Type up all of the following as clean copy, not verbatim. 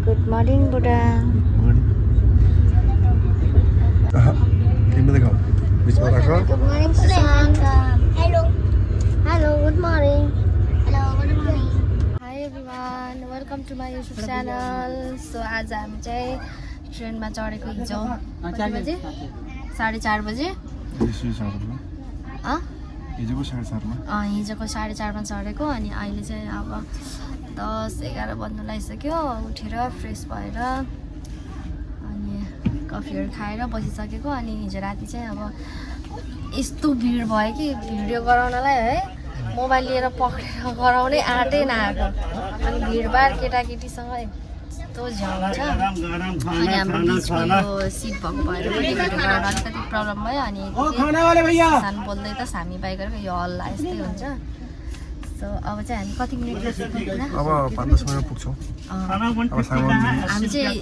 Good morning, Buddha. Good morning, Susan. Hello. Hello, good morning. Hello, good morning. Hi everyone, welcome to my YouTube channel. So आज हामी चाहिँ ट्रेनमा चढेको हिजो कति बजे 4:30 बजे हिजोको 4:30 मा चढेको अनि अहिले चाहिँ अब 10-11 बज्न लागिसक्यो उठेर फ्रेस भएर अनि कफीहरू खाएर बसिसकेको अनि हिजो राति चाहिँ अब यस्तो भिड भयो कि भिडियो गराउनलाई है मोबाइल लिएर पक्रेर गराउनै आँटै नआएको अनि भिडभाड केटाकेटीसँग यस्तो झ्याउँछ अनि हाम्रो बिचको यो सिट भएको भएर पनि भिडियो गराउन अलिकति प्रब्लम भयो अनि सानो बोल्दै त सामी बाई गरेको यो हल्ला यस्तै हुन्छ सो अब चाहिँ हामी कति मिनट अब 5-10 मिनट पुग्छौँ हामी चाहिँ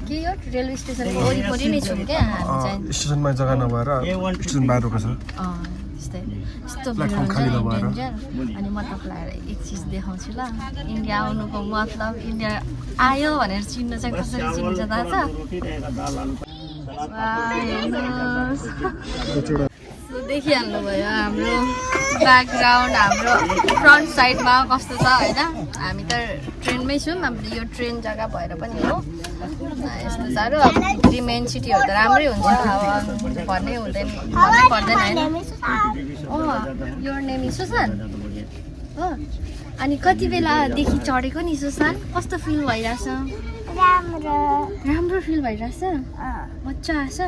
के यो रेलवे स्टेसनको वरिपरि नै छौँ क्या हामी चाहिँ स्टेसनमा जग्गा नभएर स्टेसन बाहिर रोकेको छ त्यस्तै यस्तो भिड हुन्छ डेन्जर अनि म तपाईँलाई एक चिज देखाउँछु ल इन्डिया आउनुको मतलब इन्डिया आयो भनेर चिन्नु चाहिँ कसरी चिन्छ थाहा छ देखिहाल्नुभयो हाम्रो ब्याकग्राउन्ड हाम्रो फ्रन्ट साइडमा कस्तो छ होइन हामी त ट्रेनमै छौँ हाम्रो यो ट्रेन जग्गा भएर पनि हो यस्तो साह्रो अब भित्री मेन सिटीहरू त राम्रै हुन्छ अब भन्नै पर्दैन होइन यो नेम इज सुसान हो अनि कति बेलादेखि चढेको नि सुसान कस्तो फिल भइरहेछ राम्रो फिल भइरहेछ मजा आएछ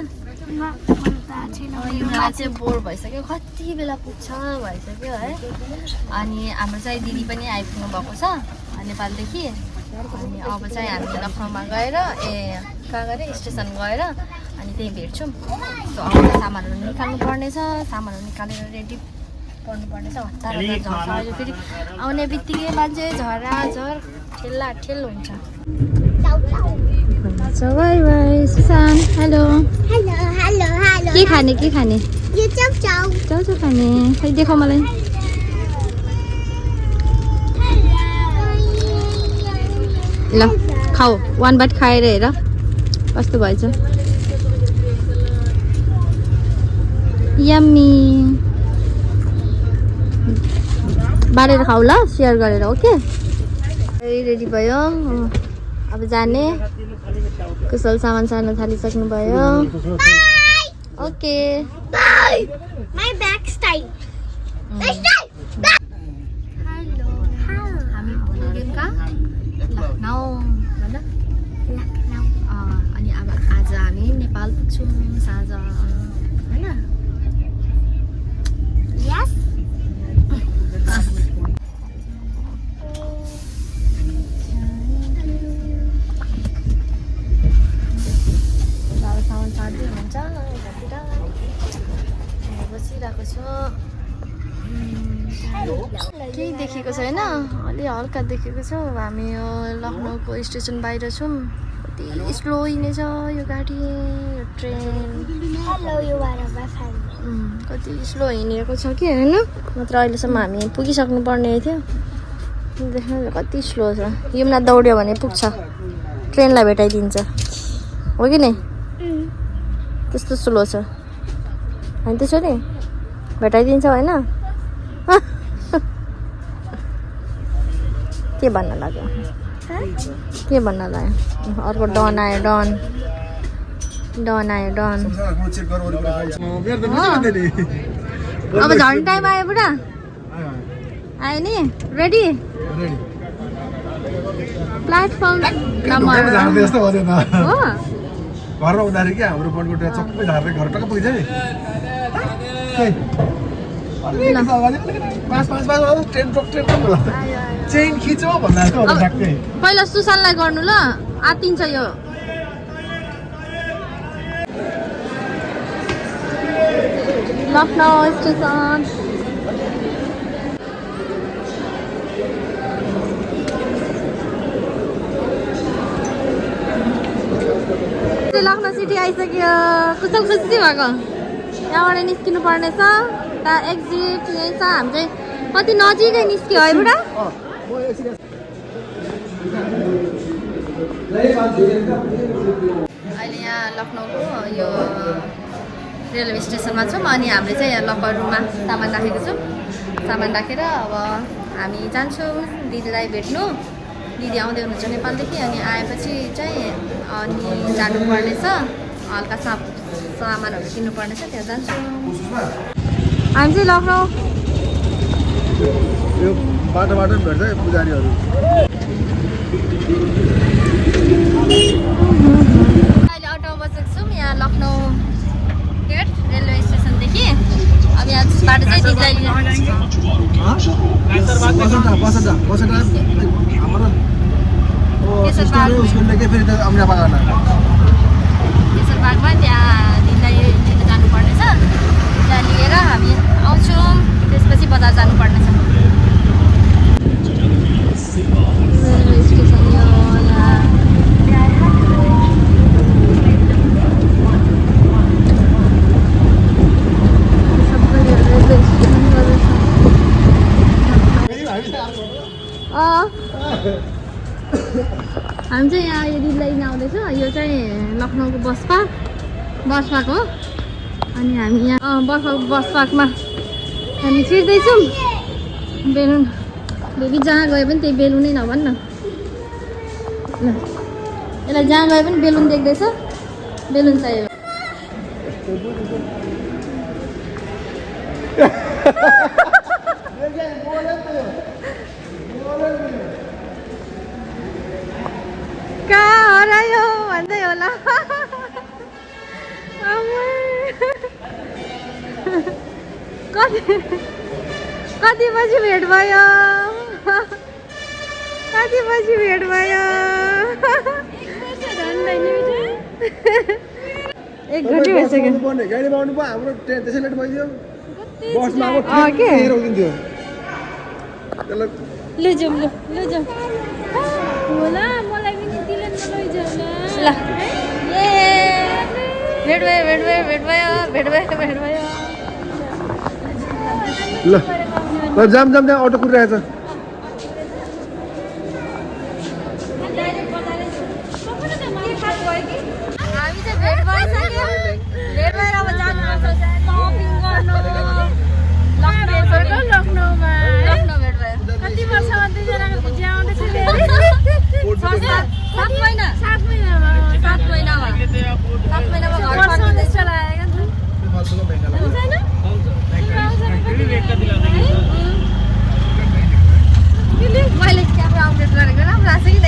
यो बेला चाहिँ बोर भइसक्यो कति बेला पुग्छ भइसक्यो है अनि हाम्रो चाहिँ दिदी पनि आइपुग्नु भएको छ नेपालदेखि अनि अब चाहिँ हामी लखनऊमा गएर कहाँ गएर स्टेसन गएर अनि त्यही भेट्छौँ सो अब सामानहरू निकाल्नु पर्नेछ सामानहरू निकालेर रेडी गर्नुपर्नेछ हतार झर्छ फेरि आउने बित्तिकै मान्छे झराझर ठेल्लाठेल हुन्छ बाई बाई सुसान हेलो के खाने यो चाउचाउ खाने खै देखाऊ मलाई ल खाऊ 1 बाइट खाएर हेर कस्तो भएछ यम्मी बारेर खाऊ ल सेयर गरेर ओके रेडी भयो अब जाने कुशल सामान सार्न थालिसक्नु भयो okay Bye. My back's tight. Hello हामी पुग्यौँ कहाँ लखनऊ भन अनि अब आज हामी नेपाल पुग्छौँ साँझ होइन Yes. सामान सार्दै हुन्छ यतातिर बसिरहेको छु केही देखेको छैन अलि हल्का देखेको छु हामी यो लखनऊको स्टेसन बाहिर छौँ कति स्लो हिँडेछ यो गाडी यो train Hello, you are my friend. कति स्लो हिँडेको छ कि होइन नत्र अहिलेसम्म हामी पुगिसक्नु पर्ने थियो देख्नु कति स्लो छ यमुना दौड्यो भने पुग्छ ट्रेनलाई भेटाइदिन्छ हो कि नि त्यस्तो स्लो छ होइन त्यसो नि भेटाइदिन्छ होइन के भन्न लाग्यो अर्को डन आयो डन अब झन् टाइम आयो बुढा आयो नि रेडी प्लेटफर्म नम्बर हो घरमा हुँदाखेरि क्या हाम्रो पनको ट्रेन सबै झार्दै घर टक्क पुग्छ नि चेन खिचो भन्दा पहिला सुसानलाई गर्नु ल आतिन्छ यो लखनऊ स्टेसन लखनऊ सिटी आइसक्यो कुशल खुसी भएको यहाँबाट निस्किनु पर्नेछ एक्जिट यही छ हामी चाहिँ कति नजिकै निस्क्यो है बुढा अहिले यहाँ लखनऊको यो रेलवे स्टेसनमा छौँ अनि हामीले चाहिँ यहाँ लकर रुममा सामान राखेको छौँ सामान राखेर अब हामी जान्छौँ दिदीलाई भेट्नु दिदी आउँदै हुनुहुन्छ नेपालदेखि अनि आएपछि चाहिँ अनि जानुपर्नेछ हल्का सामानहरू किन्नुपर्नेछ त्यहाँ जान्छौँ हामी चाहिँ लखनऊ यो बाटो भेट्छ पुजारीहरू अहिले अटोमा बसेको छौँ यहाँ लखनऊ गेट रेलवे स्टेसनदेखि अब यहाँ बाटो चाहिँ दिदीलाई केशरबागमा त्यहाँ दिदीलाई लिन जानुपर्नेछ त्यहाँ लिएर हामी आउँछौँ त्यसपछि बजार जानुपर्नेछ रेलवे स्टेसन यो यहाँ हामी चाहिँ यहाँ यो दिदीलाई लिन आउँदैछ यो चाहिँ लखनऊको बस पार्क हो अनि हामी यहाँ बस पार्कमा हामी छिर्दैछौँ बेलुन बेबी जहाँ गए पनि त्यही बेलुनै नभन् न ल यसलाई जहाँ गए पनि बेलुन देख्दैछ बेलुन चाहियो कहाँ हरायो भन्दै होला कति पछि भेट भयो एक घन्टा भइसक्यो गाडीमा आउनु भयो हाम्रो ट्रेन त्यसै लेट भइदियो बसमा अब के रोकिन्थ्यो ल जाउँ होला मलाई पनि दिलेन लैजाऊ ल ए भेट भयो ल जाम अटो कुदिरहेछ हामी चाहिँ भेट भइसक्यो भेट भएर अब जानुपर्छ सपिङ गर्नु लखनऊमा भेट भयो कति वर्ष दुईजनाको भिजा आउँदैछ 7 महिनामा घर फर्किँदैछ मैले क्यामेरा अपडेट गरेको राम्रो लाग्छ कि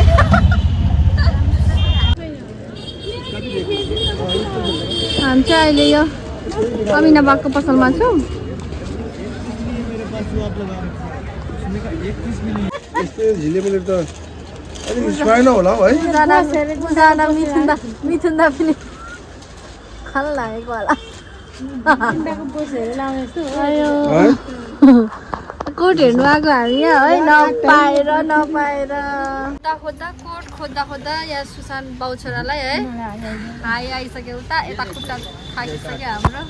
हामी चाहिँ अहिले यो अमिनाबागको पसलमा छौँ झिलेबुले त अलिक सुहाएन होला है जाँदा मिथुन दा पनि खान लागेको होला कोट हेर्नु आएको हामी यहाँ है नपाएर खोज्दा यहाँ सुशान्त बाउ छोरालाई है खाइ आइसक्यो उता यता खुट्टा थाकिसक्यो हाम्रो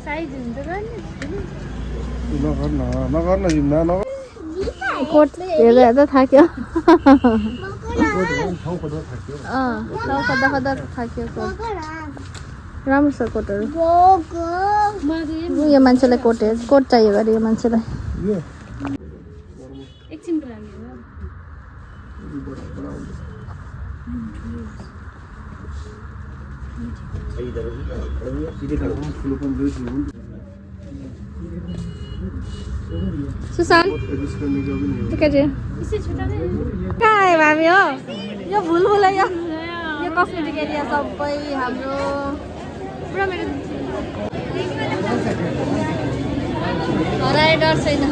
साइज हुन्छ नगर्न जिम्ना कोट हेर्दा थाक्यो खोज्दा थाक्यो राम्रो छ कोटहरू यो मान्छेलाई कोट चाहियो अरे यो मान्छेलाई एकछिनको लागि सुशान्त कहाँ आयो हामी हो यो भुलभुलै यो कस्मेटिक एरिया सबै हाम्रो हराए डर छैन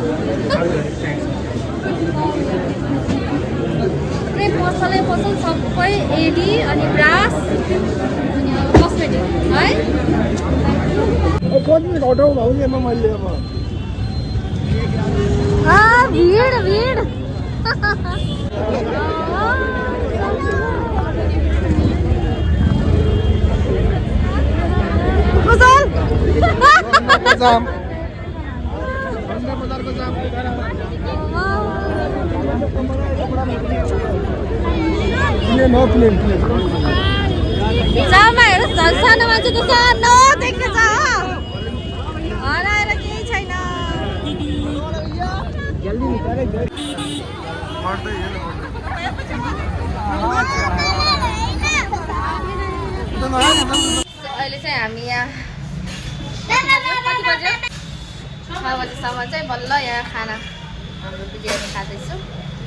पसल सबै एडी अनि ब्रास अनि कस्मेटिक है भिड कुशल जाम बजारको जाम प्लेन हो प्लेन जामा हेर सानो मान्छे त सानो देख्ने छ हराएर केही छैन अहिले चाहिँ हामी यहाँ कति बज्यो 6 बजीसम्म चाहिँ बल्ल यहाँ खाना हाम्रो बिरयानी खाँदैछु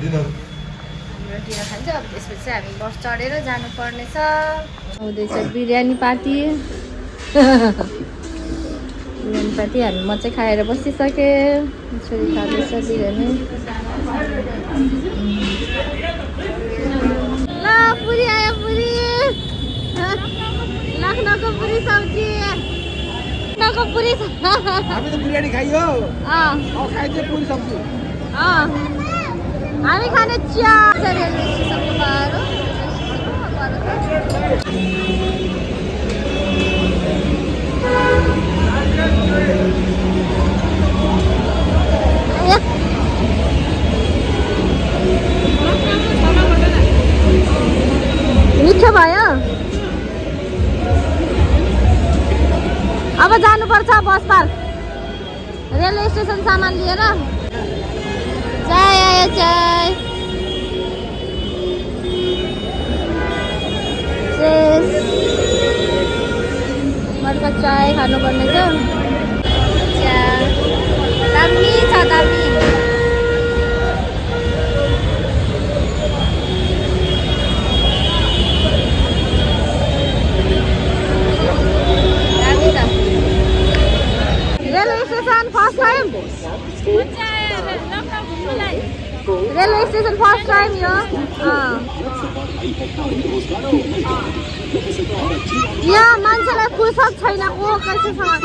हाम्रो डिनर खान्छ अब त्यसपछि चाहिँ हामी बस चढेर जानुपर्नेछ आउँदैछ बिरयानी पार्टी बिरयानी पार्टी हामी म चाहिँ खाएर बसिसकेँ छोरी खाँदैछ बिरयानी ल पुरी आयो पुरी लखनऊको पुरी सब्जी लखनऊको पुरी हामी त बिरयानी खाइयो खाइदियो पुरी सब्जी हामी खाने चिया रेलवे स्टेसनको बारो मिठो भयो अब जानुपर्छ बस पार्क रेलवे स्टेसन सामान लिएर चाय आयो चाय अर्को चाय खानुपर्ने छ दामी छ दामी railway station first time railway station first time यो यहाँ मान्छेलाई फुर्सद छैन को कसैसँग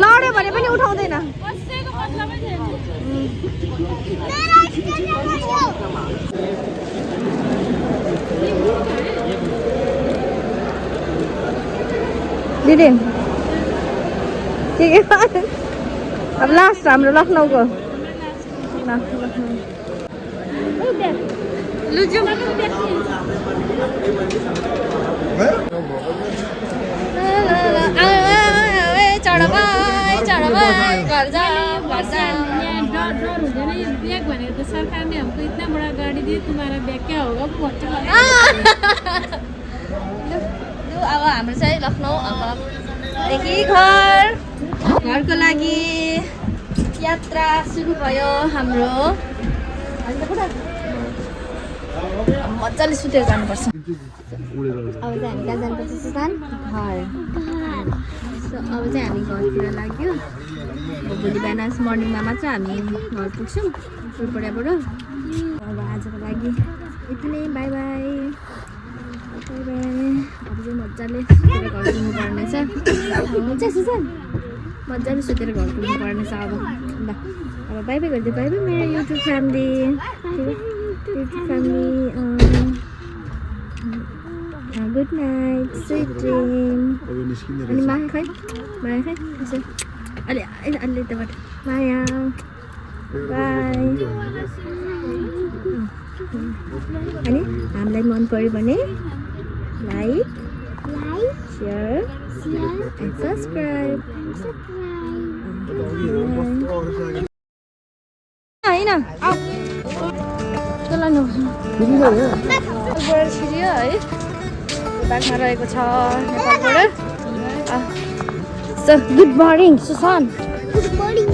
लड्यो भने पनि उठाउँदैन दिदी के अब लास्ट हाम्रो लखनऊको लुजु सरकार ने हमको इतना बड़ा गाड़ी दी तुम्हारा बैग क्या होगा अब हाम्रो चाहिँ लखनऊ अबदेखि घरको लागि यात्रा सुरु भयो हाम्रो मजाले सुतेर जानुपर्छ अब चाहिँ हामी कहाँ जानुपर्छ सुसान घर अब चाहिँ हामी घरतिर लाग्यो भोलि बिहान मर्निङमा मात्र हामी घर पुग्छौँ फुलपडाबाट अब आजको लागि यति नै बाई बाई बाई बाई अब चाहिँ मजाले सुतेर घर पुग्नु पर्ने छ हुन्छ सुसान मजाले सुतेर घर पुग्नु पर्ने छ अब ल अब बाई बाई गरिदियो बाई बाई मेरो YouTube family good night sweet dream अनि माया खै यसो अलि अलि यताबाट माया बाई अनि हामीलाई मन पर्यो भने लाइक सेयर एन्ड सब्सक्राइब होइन छिरियो है ब्यागमा रहेको छ नेपालबाट गुड मर्निङ सुसान गुड मर्निङ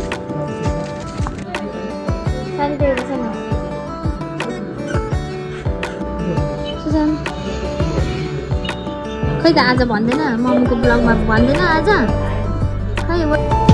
सुसान खै त आज भन्दैन मम्मीको ब्लगमा भन्दैन आज खै